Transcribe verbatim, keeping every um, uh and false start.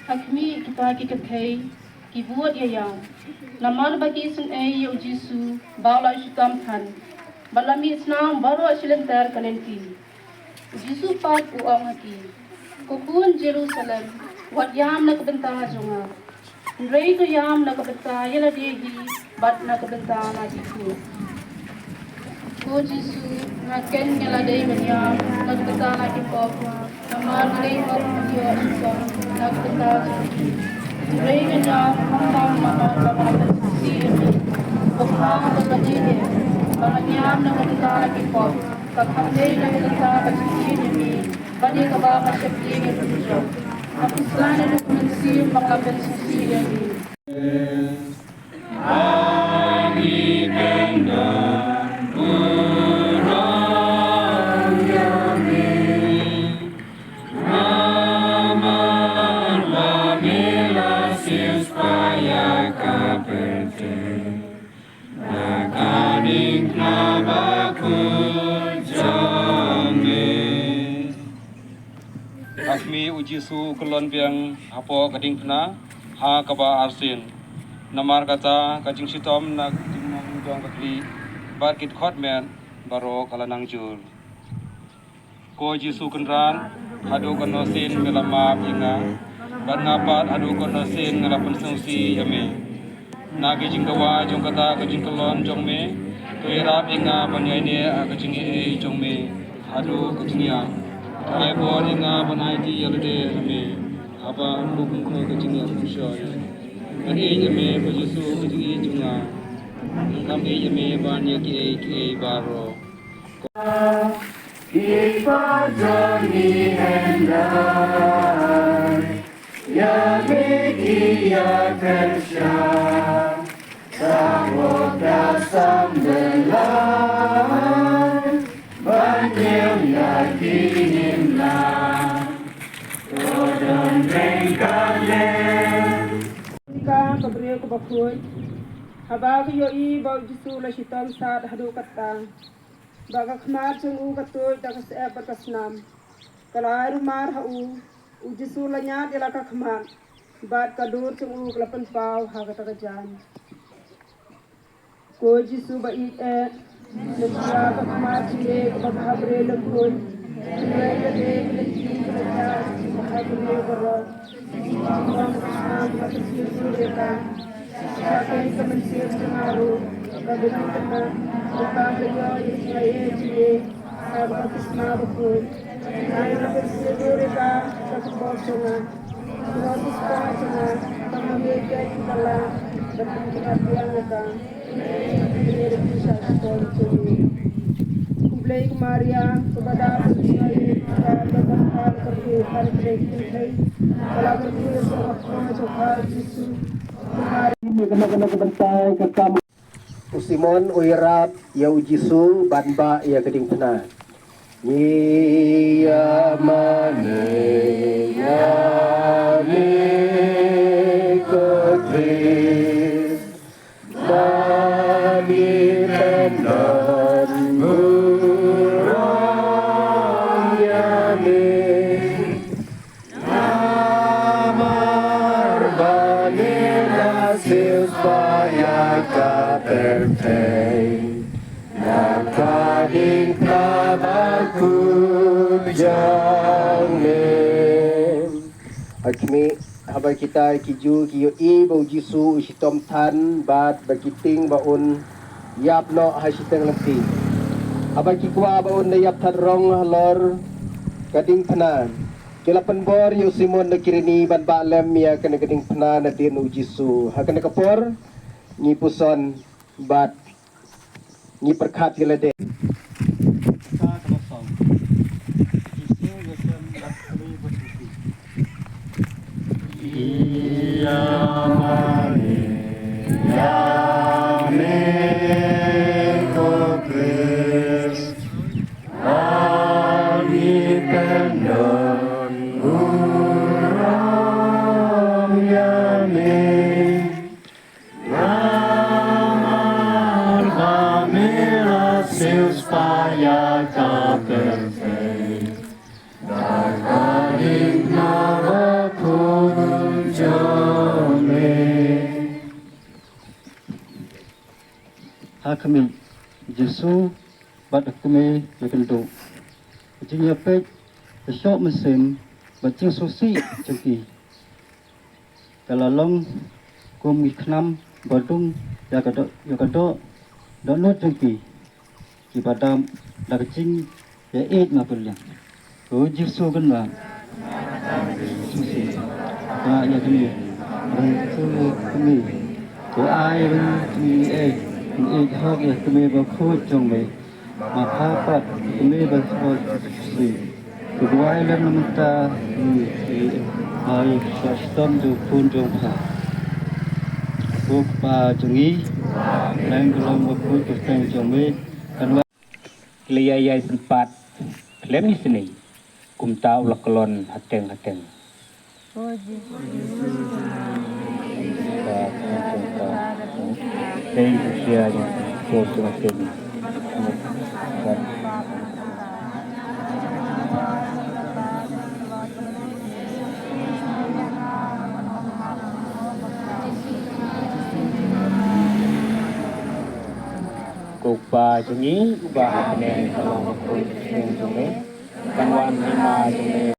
Ha khmih kita ki kynthei ki bud ïa ïam, namar ba ki isynei ïa u Jisu ba u la shitom than, bad la mih snam baroh shi lynter ka lynti. U Jisu pat u ong ha ki, Ko khun Jerusalem, wat ïam na ka bynta jong nga, hynrei to ïam na ka bynta ïa lade hi bad na ka bynta na ki khun. Ko Jisu, nga khein ïa lade ban ïam na ka bynta na ki pop, namar nga dei hok ban ïoh shitom na ka bynta jong ki. Hynrei nga ïam khamtam namar ba nga la pynsngewsih ïa me. Ko Kpa, ba ka dei ne ba ngan ïam na ka bynta na ki pop, ka kham dei na ka bynta ka jingïeit ïa me bad ïa kaba nga sheptieng ïa ka jong. Nga pynslem ïa ka mynsiem ba nga la pynsngewsih ïa me. Ha khmih u Jisu u kyllon biang hapoh ka diengphna ha kaba arsien. Namar kata ka jingshitom na ka jinglong jong ka khlieh bad ki dkhot met baroh ka la nang jur. Ko Jisu Kynrad, haduh katno sien me la map ïa nga, bad nga pat haduh katno sien nga la pynsngewsih ïa me. Na ka jingdawa jong kata ka jingkyllon jong me, to ïarap ïa nga ban ïaineh ha ka jingaiei jong me haduh ka jingïap. Ai bor ïa nga ban aiti ïa lade ha me haba kum ka jingïap mynshwa. Nga ïeit ïa me, ko Jisu, ka jingïeit jong nga. Nga ïeit ïa me ban ïa kiei kiei baroh. Ki pa Johnny Hendar, ïa me ki ïa kyrshan, sa wok da sam de lai, ban ïeng ïa ki ngim lang, to don reng ka lem. Ka, ka briew kaba khuid, haba ka ïohi ba u Jisu la shitom sat haduh katta. Bad ka khmat jong u ka tuid da ka syep bad ka snam. Ka la ai rumar ha u, u Jisu la ñiad ïa la ka khmat, bad ka dur jong u ka la pynpaw ha kata ka jaiñ. Ko Jisu ba ïeit eh, lynti ka khmat jong me kaba bhabriew lyngkhuid, hynrei ka dei ka lynti kaba ñiad jong ki bhabriew baroh. Jingmong ka snam ka pynshyrkhei ïa ka. Ka khein ka mynsiem jong nga ruh ka bynta ka, ka ïoh ïa ka jingaiei jong me ha ka baptisma bakhuid. Nga ïa ka pynshyrkhei ïa ka, ka kyrpad jong nga. Ka baptisma jong nga ka mih ïa ka la ban pynkylla ïa ka. Khublei ko Maria, kaba dap da ka jingaiei, ka dap da ka kyrkhu, ka la kyrkhu ïa ka jong ka Jisu. Ko Maria, kane, kane ka bynta ka kam. U Simon u ïarap ïa u Jisu ban bah ïa ka diengphna. Ngi ïa mane ïa me ko Khrist. Ba ngi pyndon burom ïa me. Namar ba ngi la siewspah ïa ka pyrthei da ka diengphna bakhuid jong me. Ha khmih, haba kita ki Jiw ki ïohi ba u Jisu u shitom than bad ba ki tieng ba un ïap noh ha shiteng lynti. Haba ki kwah ba un da ïap thad rong halor ka diengphna, ki la pynbor ïa u Simon na Kirini ban bah lem ïa kane ka diengphna nadien u Jisu. Ha kane ka por ngi puson bad ngi pyrkhat ïa lade. Ïa mane, ïa me ko Khrist, ba ngi pyndon Khmih, Jisu bad ka kmie ïakynduh. Ka jingïapeit, ka shoh mynsiem bad jingsngewsih jong ki, ka la long kum ki khnam ba rung ïa ka doh, ïa ka doh dohnud jong ki, kiba dap da ka jingïaieit markylliang. Ko Jisu kynmaw, sngewsih ïa kane, ïa kane, ko ai ïa kane, eh, ïeit hok ïa kane bakhuid jong me. Ma pha pat kmie ba khuid, sngewsih. Ka duwai lem na mynta, sngewsih. Ai ka shitom jong u khun jong pha. Ko Kpa jong ngi, leng ka long bakhuid ka kyrteng jong me. Kan wan. Ki la ïai ïai pynpat khlem isynei, kumta u la kyllon hateng hateng. Ko Kpa jong ngi uba ha bneng, ka long bakhuid ka kyrteng jong me. Kan wan hima jong me.